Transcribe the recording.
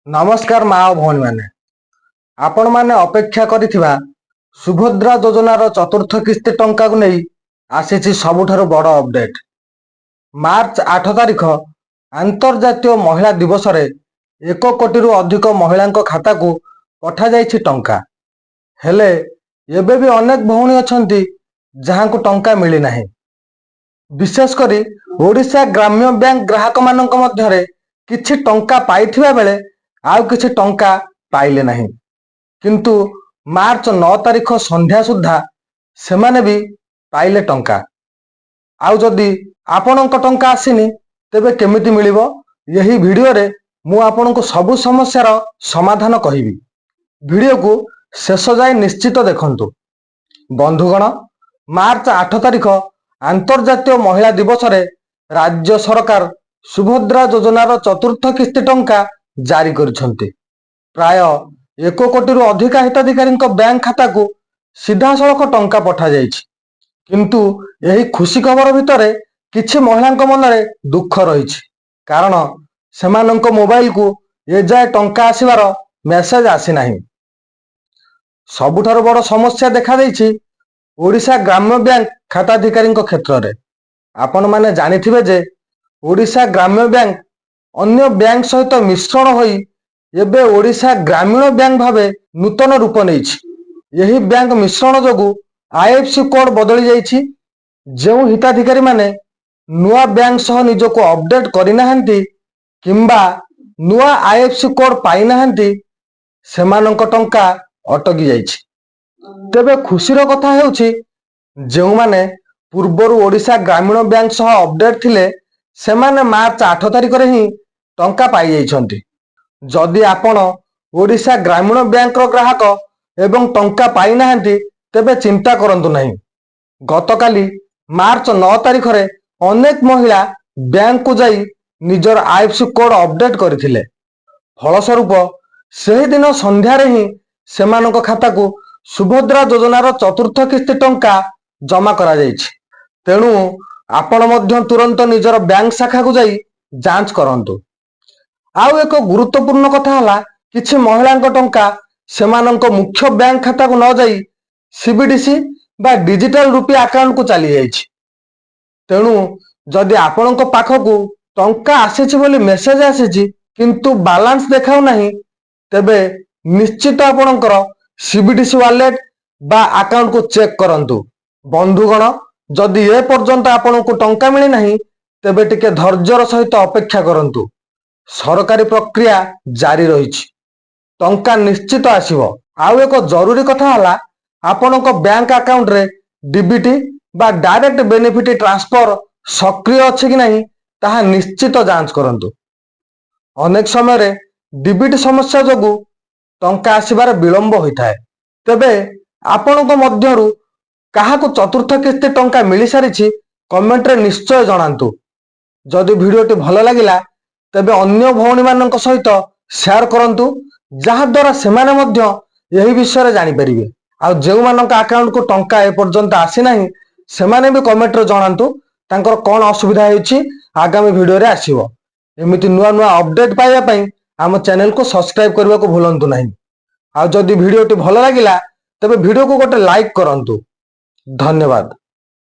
ନମସ୍କାର ମା ଓ ଭଉଣୀମାନେ। ଆପଣମାନେ ଅପେକ୍ଷା କରିଥିବା ସୁଭଦ୍ରା ଯୋଜନାର ଚତୁର୍ଥ କିସ୍ତି ଟଙ୍କାକୁ ନେଇ ଆସିଛି ସବୁଠାରୁ ବଡ଼ ଅପଡେଟ୍। ମାର୍ଚ୍ଚ 8 ତାରିଖ ଆନ୍ତର୍ଜାତୀୟ ମହିଳା ଦିବସରେ 1 କୋଟିରୁ ଅଧିକ ମହିଳାଙ୍କ ଖାତାକୁ ପଠାଯାଇଛି ଟଙ୍କା। ହେଲେ ଏବେ ବି ଅନେକ ଭଉଣୀ ଅଛନ୍ତି, ଯାହାଙ୍କୁ ଟଙ୍କା ମିଳିନାହିଁ। ବିଶେଷ କରି ଓଡ଼ିଶା ଗ୍ରାମ୍ୟ ବ୍ୟାଙ୍କ ଗ୍ରାହକମାନଙ୍କ ମଧ୍ୟରେ କିଛି ଟଙ୍କା ପାଇଥିବା ବେଳେ ଆଉ କିଛି ଟଙ୍କା ପାଇଲେ ନାହିଁ। କିନ୍ତୁ ମାର୍ଚ୍ଚ 9 ତାରିଖ ସନ୍ଧ୍ୟା ସୁଦ୍ଧା ସେମାନେ ବି ପାଇଲେ ଟଙ୍କା। ଆଉ ଯଦି ଆପଣଙ୍କ ଟଙ୍କା ଆସିନି, ତେବେ କେମିତି ମିଳିବ? ଏହି ଭିଡ଼ିଓରେ ମୁଁ ଆପଣଙ୍କୁ ସବୁ ସମସ୍ୟାର ସମାଧାନ କହିବି। ଭିଡ଼ିଓକୁ ଶେଷ ଯାଏ ନିଶ୍ଚିତ ଦେଖନ୍ତୁ। ବନ୍ଧୁଗଣ, ମାର୍ଚ୍ଚ 8 ତାରିଖ ଆନ୍ତର୍ଜାତୀୟ ମହିଳା ଦିବସରେ ରାଜ୍ୟ ସରକାର ସୁଭଦ୍ରା ଯୋଜନାର ଚତୁର୍ଥ କିସ୍ତି ଟଙ୍କା ଜାରି କରିଛନ୍ତି। ପ୍ରାୟ 1 କୋଟିରୁ ଅଧିକା ହିତାଧିକାରୀଙ୍କ ବ୍ୟାଙ୍କ ଖାତାକୁ ସିଧାସଳଖ ଟଙ୍କା ପଠାଯାଇଛି। କିନ୍ତୁ ଏହି ଖୁସି ଖବର ଭିତରେ କିଛି ମହିଳାଙ୍କ ମନରେ ଦୁଃଖ ରହିଛି, କାରଣ ସେମାନଙ୍କ ମୋବାଇଲକୁ ଏଯାଏ ଟଙ୍କା ଆସିବାର ମେସେଜ ଆସିନାହିଁ। ସବୁଠାରୁ ବଡ଼ ସମସ୍ୟା ଦେଖାଦେଇଛି ଓଡ଼ିଶା ଗ୍ରାମ୍ୟ ବ୍ୟାଙ୍କ ଖାତାଧିକାରୀଙ୍କ କ୍ଷେତ୍ରରେ। ଆପଣମାନେ ଜାଣିଥିବେ ଯେ ଓଡ଼ିଶା ଗ୍ରାମ୍ୟ ବ୍ୟାଙ୍କ ଅନ୍ୟ ବ୍ୟାଙ୍କ ସହିତ ମିଶ୍ରଣ ହୋଇ ଏବେ ଓଡ଼ିଶା ଗ୍ରାମୀଣ ବ୍ୟାଙ୍କ ଭାବେ ନୂତନ ରୂପ ନେଇଛି। ଏହି ବ୍ୟାଙ୍କ ମିଶ୍ରଣ ଯୋଗୁଁ ଆଇଏଫଏସସି କୋଡ୍ ବଦଳି ଯାଇଛି। ଯେଉଁ ହିତାଧିକାରୀମାନେ ନୂଆ ବ୍ୟାଙ୍କ ସହ ନିଜକୁ ଅପଡେଟ୍ କରିନାହାନ୍ତି କିମ୍ବା ନୂଆ ଆଇଏଫଏସସି କୋଡ୍ ପାଇନାହାନ୍ତି, ସେମାନଙ୍କ ଟଙ୍କା ଅଟକି ଯାଇଛି। ତେବେ ଖୁସିର କଥା ହେଉଛି, ଯେଉଁମାନେ ପୂର୍ବରୁ ଓଡ଼ିଶା ଗ୍ରାମୀଣ ବ୍ୟାଙ୍କ ସହ ଅପଡେଟ୍ ଥିଲେ, ସେମାନେ ମାର୍ଚ୍ଚ 8 ତାରିଖରେ ହିଁ ଟଙ୍କା ପାଇଯାଇଛନ୍ତି। ଯଦି ଆପଣ ଓଡ଼ିଶା ଗ୍ରାମୀଣ ବ୍ୟାଙ୍କର ଗ୍ରାହକ ଏବଂ ଟଙ୍କା ପାଇନାହାନ୍ତି, ତେବେ ଚିନ୍ତା କରନ୍ତୁ ନାହିଁ। ଗତକାଲି ମାର୍ଚ୍ଚ 9 ତାରିଖରେ ଅନେକ ମହିଳା ବ୍ୟାଙ୍କକୁ ଯାଇ ନିଜର ଆଇଏଫଏସସି କୋଡ୍ ଅପଡେଟ୍ କରିଥିଲେ। ଫଳସ୍ୱରୂପ ସେହିଦିନ ସନ୍ଧ୍ୟାରେ ହିଁ ସେମାନଙ୍କ ଖାତାକୁ ସୁଭଦ୍ରା ଯୋଜନାର ଚତୁର୍ଥ କିସ୍ତି ଟଙ୍କା ଜମା କରାଯାଇଛି। ତେଣୁ ଆପଣ ମଧ୍ୟ ତୁରନ୍ତ ନିଜର ବ୍ୟାଙ୍କ ଶାଖାକୁ ଯାଇ ଯାଞ୍ଚ କରନ୍ତୁ। ଆଉ ଏକ ଗୁରୁତ୍ୱପୂର୍ଣ୍ଣ କଥା ହେଲା, କିଛି ମହିଳାଙ୍କ ଟଙ୍କା ସେମାନଙ୍କ ମୁଖ୍ୟ ବ୍ୟାଙ୍କ ଖାତାକୁ ନ ଯାଇ ସିବିଡିସି ବା ଡିଜିଟାଲ ରୁପି ଆକାଉଣ୍ଟକୁ ଚାଲିଯାଇଛି। ତେଣୁ ଯଦି ଆପଣଙ୍କ ପାଖକୁ ଟଙ୍କା ଆସିଛି ବୋଲି ମେସେଜ ଆସିଛି, କିନ୍ତୁ ବାଲାନ୍ସ ଦେଖାଉ ନାହିଁ, ତେବେ ନିଶ୍ଚିତ ଆପଣଙ୍କର ସିବିଡିସି ୱାଲେଟ ବା ଆକାଉଣ୍ଟକୁ ଚେକ୍ କରନ୍ତୁ। ବନ୍ଧୁଗଣ, ଯଦି ଏ ପର୍ଯ୍ୟନ୍ତ ଆପଣଙ୍କୁ ଟଙ୍କା ମିଳିନାହିଁ, ତେବେ ଟିକେ ଧୈର୍ଯ୍ୟର ସହିତ ଅପେକ୍ଷା କରନ୍ତୁ। ସରକାରୀ ପ୍ରକ୍ରିୟା ଜାରି ରହିଛି, ଟଙ୍କା ନିଶ୍ଚିତ ଆସିବ। ଆଉ ଏକ ଜରୁରୀ କଥା ହେଲା, ଆପଣଙ୍କ ବ୍ୟାଙ୍କ ଆକାଉଣ୍ଟରେ ଡିବିଟି ବା ଡାଇରେକ୍ଟ ବେନିଫିଟ ଟ୍ରାନ୍ସଫର ସକ୍ରିୟ ଅଛି କି ନାହିଁ, ତାହା ନିଶ୍ଚିତ ଯାଞ୍ଚ କରନ୍ତୁ। ଅନେକ ସମୟରେ ଡିବିଟି ସମସ୍ୟା ଯୋଗୁଁ ଟଙ୍କା ଆସିବାରେ ବିଳମ୍ବ ହୋଇଥାଏ। ତେବେ ଆପଣଙ୍କ ମଧ୍ୟରୁ କାହାକୁ ଚତୁର୍ଥ କିସ୍ତି ଟଙ୍କା ମିଳିସାରିଛି, କମେଣ୍ଟରେ ନିଶ୍ଚୟ ଜଣାନ୍ତୁ। ଯଦି ଭିଡ଼ିଓଟି ଭଲ ଲାଗିଲା, ତେବେ ଅନ୍ୟ ଭଉଣୀମାନଙ୍କ ସହିତ ସେୟାର କରନ୍ତୁ, ଯାହାଦ୍ୱାରା ସେମାନେ ମଧ୍ୟ ଏହି ବିଷୟରେ ଜାଣିପାରିବେ। ଆଉ ଯେଉଁମାନଙ୍କ ଆକାଉଣ୍ଟକୁ ଟଙ୍କା ଏପର୍ଯ୍ୟନ୍ତ ଆସିନାହିଁ, ସେମାନେ ବି କମେଣ୍ଟରେ ଜଣାନ୍ତୁ ତାଙ୍କର କଣ ଅସୁବିଧା ହେଉଛି। ଆଗାମୀ ଭିଡ଼ିଓରେ ଆସିବ। ଏମିତି ନୂଆ ନୂଆ ଅପଡେଟ୍ ପାଇବା ପାଇଁ ଆମ ଚ୍ୟାନେଲକୁ ସବସ୍କ୍ରାଇବ କରିବାକୁ ଭୁଲନ୍ତୁ ନାହିଁ। ଆଉ ଯଦି ଭିଡ଼ିଓଟି ଭଲ ଲାଗିଲା, ତେବେ ଭିଡ଼ିଓକୁ ଗୋଟେ ଲାଇକ୍ କରନ୍ତୁ। ଧନ୍ୟବାଦ।